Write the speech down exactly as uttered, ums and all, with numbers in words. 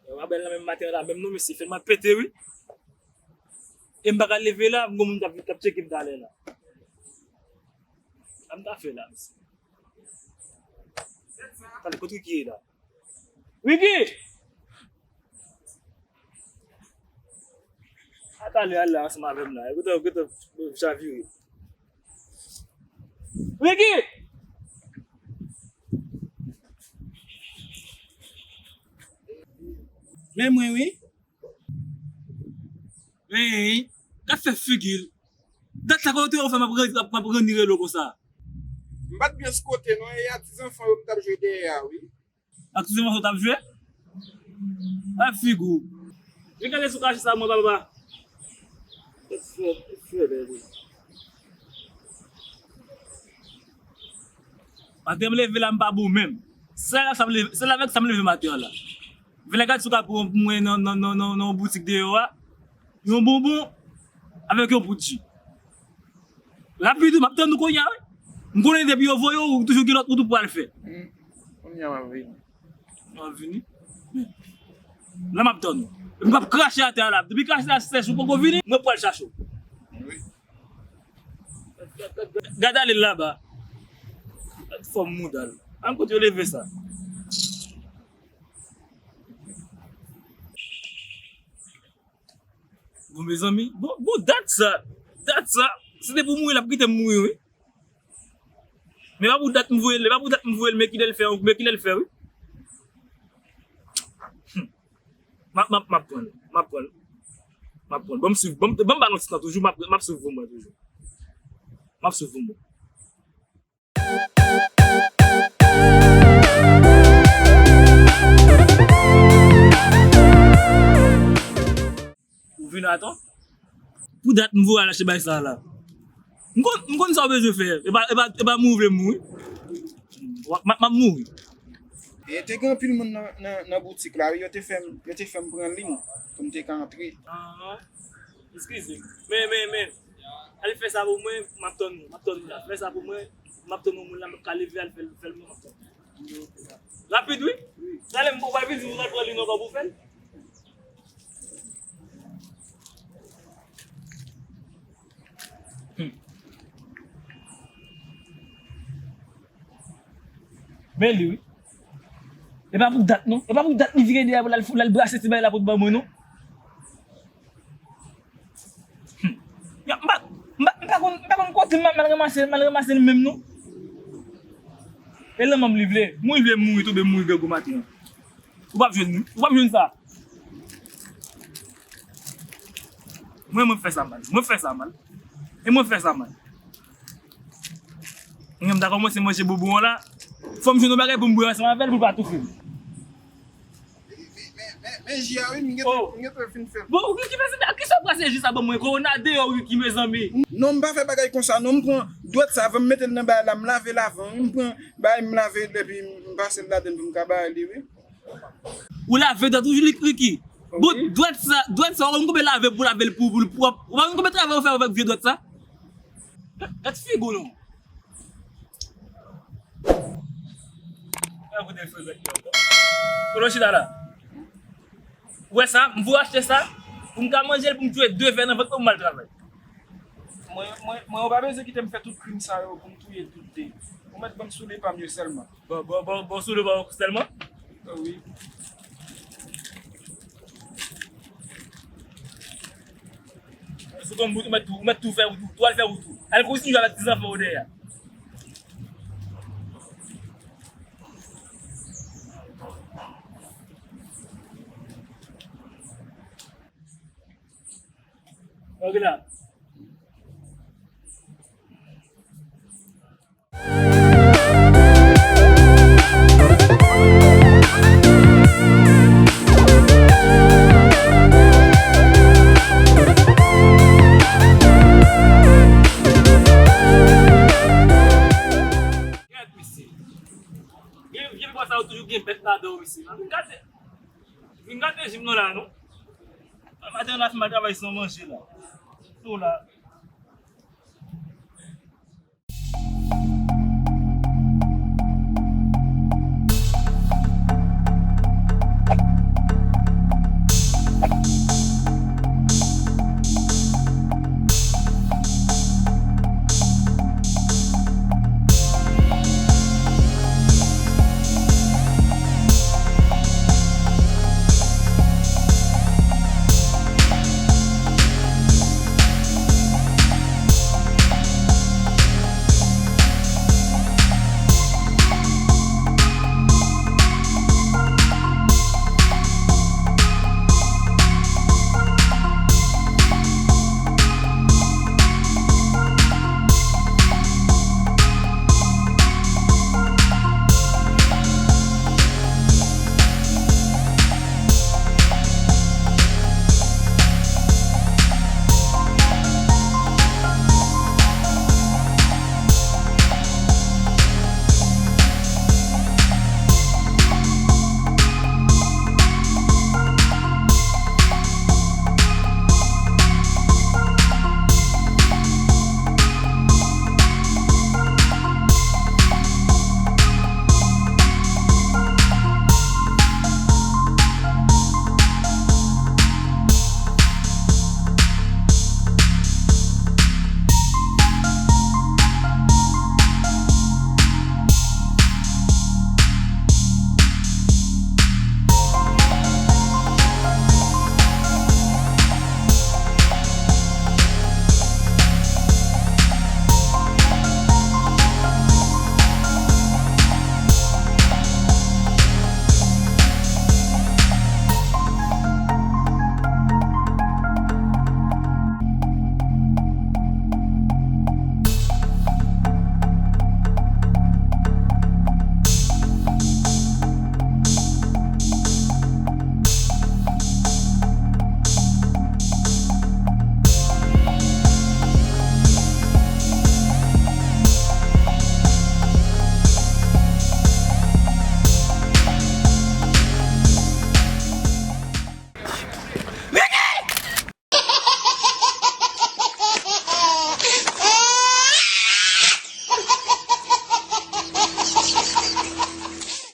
Yo, pa bèl nan menm maten la, menm non, mesye, fè m ap pete, wi. E m pa ka leve la, m gon moun k ap, k ap tcheke m talè la. Sa m ta fè la, mesye? Talè, kote Ricky ye la? Ricky! A talè, al la ansanm avè m la. Kote, kote, chavire. Ricky! Men mwen, wi. Wi, wi. Gad fè figi l. Dat sa kote yo fè m ap ran-, m ap ranni rele w konsa. M pa t byen skote non, e a ti zanfan yo m t ap jwe dèyè a, wi. Ak ti zanfan sa w t ap jwe? Ak figi w. Vin gade sou kache sa mwen, papa. Tèt frè, tèt frè, bèl. Maten m leve la, m pa bon menm. Sèl avèk sa m leve, sèl avèk sa m leve maten an la. Vin la gad si w ka pran pou mwen nan, nan, nan, nan, nan yon boutik deyò a. Yon bonbon avèk yon poud ji. Rapid wi, m ap tann ou kounye a wi. M konnen depi yo voye w, ou toujou gen lòt wout ou pral fè. Hmm. Kounye a m ap vini. W ap vini? La m ap tann ou. Epi m ap krache atè a la. Depi krache la sèch, ou poko vini, mwen pral chache w. Wi. Gad ale laba. Gad fòm mouda l. An kote yo leve sa? Bon, mezanmi, bon, bon, dat sa, dat sa, si te pou mouri, l ap kite m mouri, wi. Men pa pou dat m voye l, pa pou dat m voye l, men kilè l fè, men kilè l fè, wi. Hmm. M ap, m ap, m ap pran l, m ap pran l, m ap pran l. Ban m swiv, ban m, ban m ba l yon ti tan toujou, m ap, m ap swiv pou mwen toujou. M ap swiv pou mwen. Ou vin ato? Pou dat m voye al achte bay sa la. M konn, m konn sa w bezwen fè. E pa, e pa, e pa mouri w vle mouri. W ap, m ap, m ap mouri. E te gen anpil moun nan, nan, nan boutik la, wi. Yo te fè m, yo te fè m pran liy pou m te ka antre. Ahan. Eskize m. Men, men, men. Al fè sa pou mwen, m ap tann ou, m ap tann ou la. Fè sa pou mwen, m ap tann yon moun la, m ap ka leve al fè l, fè l mwen, m ap tann ou. Rapid, wi. Talè m pral vin di m pral pran li nan kò pou fè l. Hmm. Men li, wi. E pa pou dat, non. E pa pou dat li vire dèyè pou l al, pou l al brase ti bagay la pou l ban mwen, non. Hmm. Ya, m pa, m pa, m pa konn, m pa konn kote m al ranmase, m al ranmase l menm, non. E lanmò m li vle. Mouri vle mouri, tonbe mouri grangou maten an. Ou p ap jwenn, ou p ap jwenn sa. Mwen, mwen fè sa mal. Mwen fè sa mal. E mwen fè sa mal. Mwen, m ta kòmanse manje bonbon an la. Fò m jwenn yon bagay pou m bwè ansanm avè l pou l pa toufe m. Men, men, men, men ji a, wi, m gentan, oh, m gentan fin fè. Bon, ou ki fè sa, kisa w brase ji sa ban mwen? Kowona deyò, wi, ki mezanmi. Non, m pa fè bagay konsa, non, m pran dwèt sa, avan m mete l nan bagay la, m lave l avan, wi, m pran bagay, m lave l, epi m pase l ladann pou m ka bay li, wi. Ou lave dwèt ou, Ricky? Bon, wi. Dwèt sa, dwèt sa, ou konn konbyen lave pou lave l pou, pou l pwòp? Ou pa konn konbyen travay ou fè avèk vye dwèt sa? Gad figi w non. Gad kote l fè bèt yo. Kote w chita la? Ou wè sa? M vou achte sa pou m ka manje l, pou m touye de vè nan vant mwen pou m al travay. Mwen, mwen, mwen, ou pa bezwen kite m fè tout krim sa yo pou m touye tout de. Ou mèt ban m soulye pa m yo sèlman. Bon, bon, bon, bon, soulye pa w sèlman? Wi. Sou konn bout, ou mèt tou, ou mèt tou fè wout ou, tou al fè wout ou. Al kontinye avèk ti zanfan ou dèyè a. Ok la. Gad mesye. Vye, vye bwa sa yo toujou gen bèt ladan yo mesye. Vin gade. Vin gade jim nan la non. Maten an la fin al travay san manje la. Tou la.